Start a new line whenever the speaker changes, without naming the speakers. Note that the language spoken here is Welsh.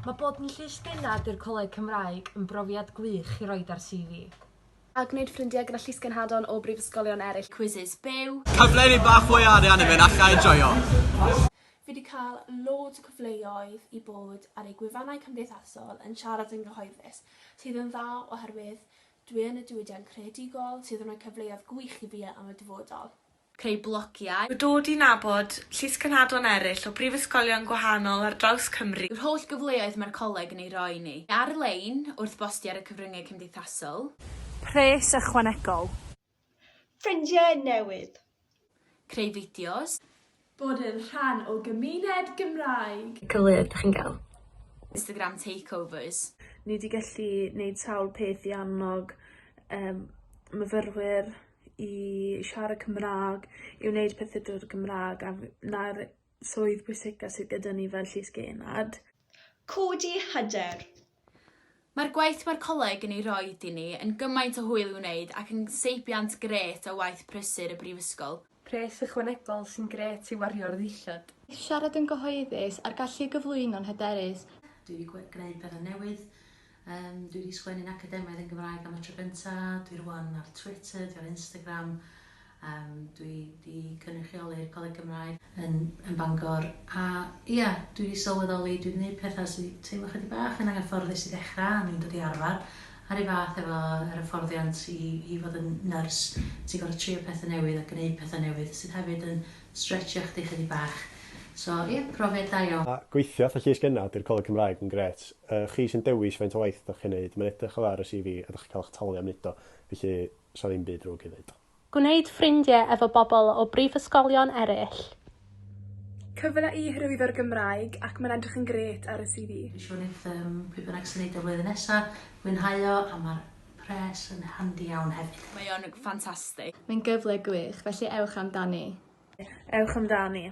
Mae bod yn llysgennad i'r Coleg Cymraeg yn brofiad gwych i roid ar CV.
A gwneud ffrindiau gyda llysgenhadon o brifysgolion eraill.
Cwis byw.
Cyfle i ni bach fwy o arian i fynd alla i joio.
Fi 'di cael loads o cyfleoedd i bod ar eu gwefannau cymdeithasol yn siarad yn gyhoeddus, sydd yn dda oherwydd dwi yn y diwydiant creadigol sydd yn rhoi cyfleoedd gwych i fi am y dyfodol.
Creu blogiau.
Dod i nabod llysgenhadon eraill o brifysgolion gwahanol ar draws Cymru.
Yr holl gyfleoedd mae'r coleg yn eu roi i ni. Ar-lein, wrth bostio ar y cyfryngau cymdeithasol.
Pres ychwanegol.
Ffrindiau newydd.
Creu fideos.
Bod yn rhan o gymuned Gymraeg.
Cyfleoedd 'dach chi'n ga'l.
Instagram takeovers.
Ni 'di gallu neud sawl peth i annog yym myfyrwyr i siarad Cymra'g i wneud pethe drwy'r Gymra'g a f- 'na'r swydd pwysica sydd gyda ni fel llys genad.
Codi hyder.
Mae'r gwaith mae'r coleg yn ei roid i ni yn gymaint o hwyl i'w wneud ac yn seibiant grêt o waith prysur y brifysgol.
Pres ychwanegol sy'n grêt i wario ar ddillad.
Siarad yn gyhoeddus a'r gallu i gyflwyno'n hyderus.
Dwi 'di gwe- gneud petha newydd Yym dwi 'di sgwennu'n academaidd yn Gymraeg am y tro gynta, dwi rŵan ar Twitter, dwi ar Instagram, yym dwi 'di cynrychioli'r Coleg Cymraeg yn yn Bangor a ia, dwi 'di sylweddoli dwi 'di neud petha sy teimlo chydig bach yn anghyfforddus i ddechra, o'n i'n dod i arfar a 'run fath efo yr hyfforddiant i i fod yn nyrs, ti'n gor'o' trio pethe newydd a gneud pethe newydd sydd hefyd yn Stretchio chdi chydig bach. So ie, profiad da iawn.
Ma' gweithio fatha llys gennad i'r Coleg Cymraeg yn grêt. Yy chi sy'n dewis faint o waith 'dach chi'n neud, ma'n edrych yn dda ar y CV a 'dach chi'n ca'l 'ych talu am neud o, felly sa ddim byd drwg i ddeud.
Gwneud ffrindie efo bobl o brifysgolion eraill.
Cyfle i hyrwyddo'r Gymraeg ac mae'n edrych yn grêt ar y CV.
Dwi'n siŵr neith yym pwy bynnag sy'n neud o flwyddyn nesa fwynhau o a ma'r pres yn handi iawn hefyd.
Mae o'n ffantastig.
Mae'n gyfle gwych, felly ewch amdani.
Ewch amdani.